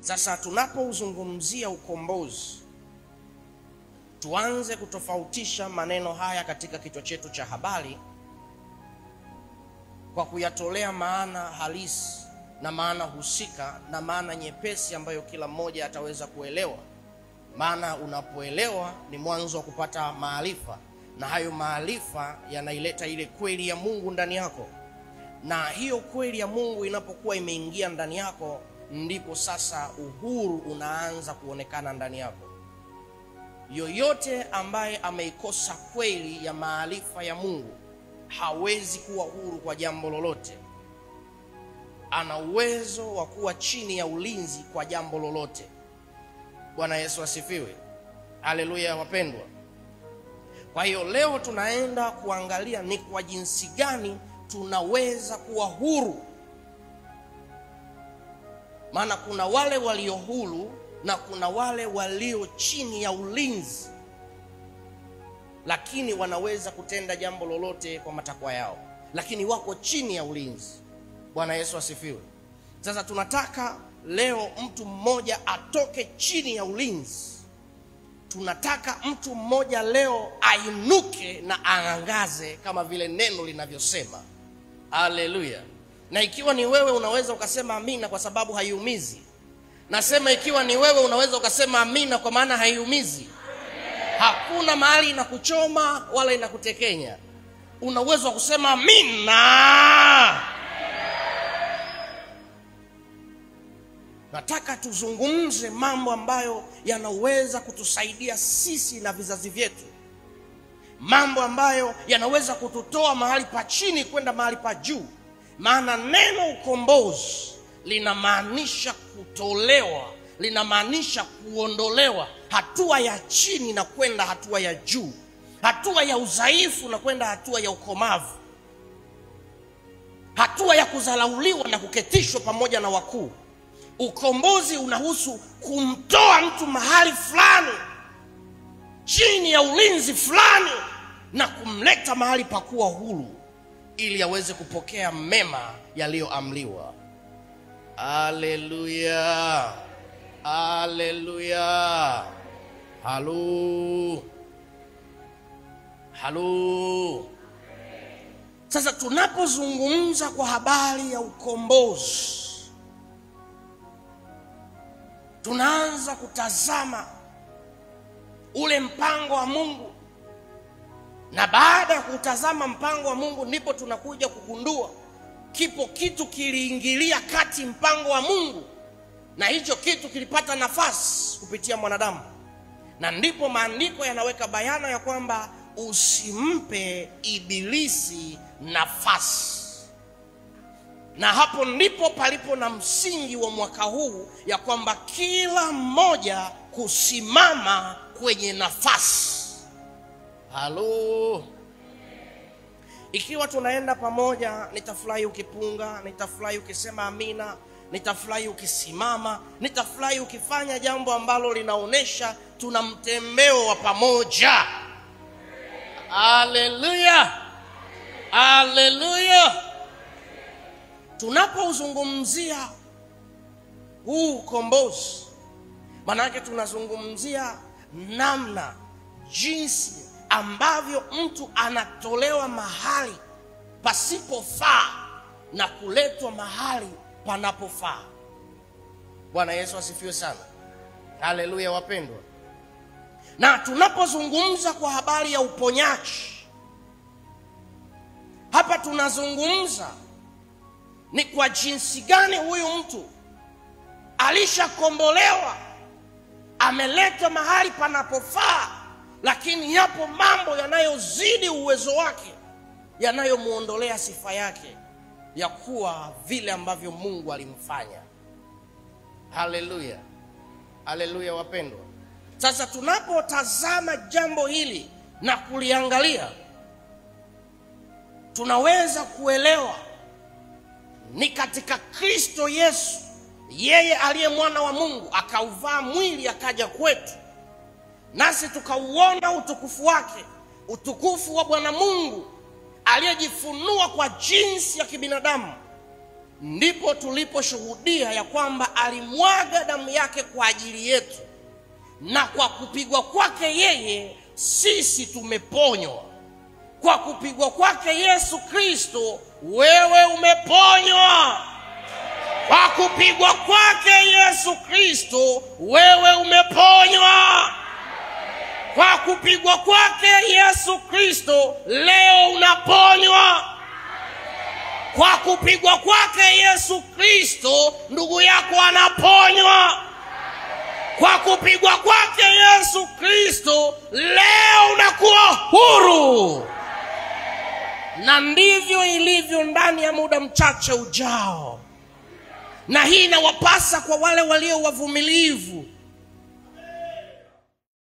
Sasa tunapouzungumzia ukombozi, tuanze kutofautisha maneno haya katika kichwa chetu cha habari kwa kuyatolea maana halisi na maana husika na maana nyepesi ambayo kila mmoja ataweza kuelewa. Maana unapoelewa ni mwanzo wa kupata maarifa, na hayo maarifa yanaileta ile kweli ya Mungu ndani yako. Na hiyo kweli ya Mungu inapokuwa imeingia ndani yako, ndipo sasa uhuru unaanza kuonekana ndani yako. Yoyote ambaye ameikosa kweli ya maarifa ya Mungu hawezi kuwa huru kwa jambo lolote. Ana uwezo wa kuwa chini ya ulinzi kwa jambo lolote. Bwana Yesu asifiwe. Haleluya wapendwa. Kwa hiyo leo tunaenda kuangalia ni kwa jinsi gani tunaweza kuwa huru. Maana kuna wale walio huru na kuna wale walio chini ya ulinzi, lakini wanaweza kutenda jambo lolote kwa matakwa yao, lakini wako chini ya ulinzi. Bwana Yesu asifiwe. Sasa tunataka leo mtu mmoja atoke chini ya ulinzi. Tunataka mtu mmoja leo ainuke na aangaze kama vile neno linavyosema. Haleluya. Na ikiwa ni wewe unaweza ukasema amina kwa sababu haiumizi. Nasema ikiwa ni wewe unaweza ukasema amina kwa maana haiumizi. Hakuna mahali inakuchoma wala inakutekenya. Una uwezo wa kusema amina. Nataka tuzungumze mambo ambayo yanaweza kutusaidia sisi na vizazi vyetu. Mambo ambayo yanaweza kututoa mahali pa chini kwenda mahali pa juu. Maana neno ukombozi linamaanisha kutolewa, linamaanisha kuondolewa hatua ya chini na kwenda hatua ya juu, hatua ya udhaifu na kwenda hatua ya ukomavu, hatua ya kudharauliwa na kuketishwa pamoja na wakuu. Ukombozi unahusu kumtoa mtu mahali fulani chini ya ulinzi fulani na kumleta mahali pa kuwa huru ili aweze kupokea mema yaliyoamriwa. Haleluya. Haleluya. Halo. Halo. Sasa tunapozungumza kwa habari ya ukombozi, tunaanza kutazama ule mpango wa Mungu. Na baada ya kutazama mpango wa Mungu ndipo tunakuja kugundua kipo kitu kiliingilia kati mpango wa Mungu, na hicho kitu kilipata nafasi kupitia mwanadamu. Na ndipo maandiko yanaweka bayana ya kwamba usimpe ibilisi nafasi. Na hapo ndipo palipo na msingi wa mwaka huu ya kwamba kila mmoja kusimama kwenye nafasi. Halo. Ikiwa tunaenda pamoja, nitafurahi ukipunga, nitafurahi ukisema amina, nitafurahi ukisimama, nitafurahi ukifanya jambo ambalo linaonesha tuna mtembeo wa pamoja. Haleluya. Haleluya. Tunapozungumzia huu ukombozi, maana yake tunazungumzia namna jinsi ambavyo mtu anatolewa mahali pasipofaa na kuletwa mahali panapofaa. Bwana Yesu asifiwe sana. Haleluya wapendwa. Na tunapozungumza kwa habari ya uponyaji, hapa tunazungumza ni kwa jinsi gani huyu mtu alishakombolewa, ameletwa mahali panapofaa, lakini yapo mambo yanayozidi uwezo wake, yanayomuondolea sifa yake ya kuwa vile ambavyo Mungu alimfanya. Haleluya. Haleluya wapendwa. Sasa tunapotazama jambo hili na kuliangalia, tunaweza kuelewa ni katika Kristo Yesu, yeye aliye mwana wa Mungu, akauvaa mwili akaja kwetu, nasi tukauona utukufu wake, utukufu wa Bwana Mungu aliyejifunua kwa jinsi ya kibinadamu. Ndipo tuliposhuhudia ya kwamba alimwaga damu yake kwa ajili yetu, na kwa kupigwa kwake yeye sisi tumeponywa. Kwa kupigwa kwake Yesu Kristo wewe umeponywa. Kwa kupigwa kwake Yesu Kristo wewe umeponywa. Kwa kupigwa kwake Yesu Kristo leo unaponywa. Kwa kupigwa kwake Yesu Kristo ndugu yako anaponywa. Kwa kupigwa kwake Yesu Kristo leo unakuwa huru. Na ndivyo ilivyo ndani ya muda mchache ujao. Na hii inawapasa kwa wale walio wavumilivu.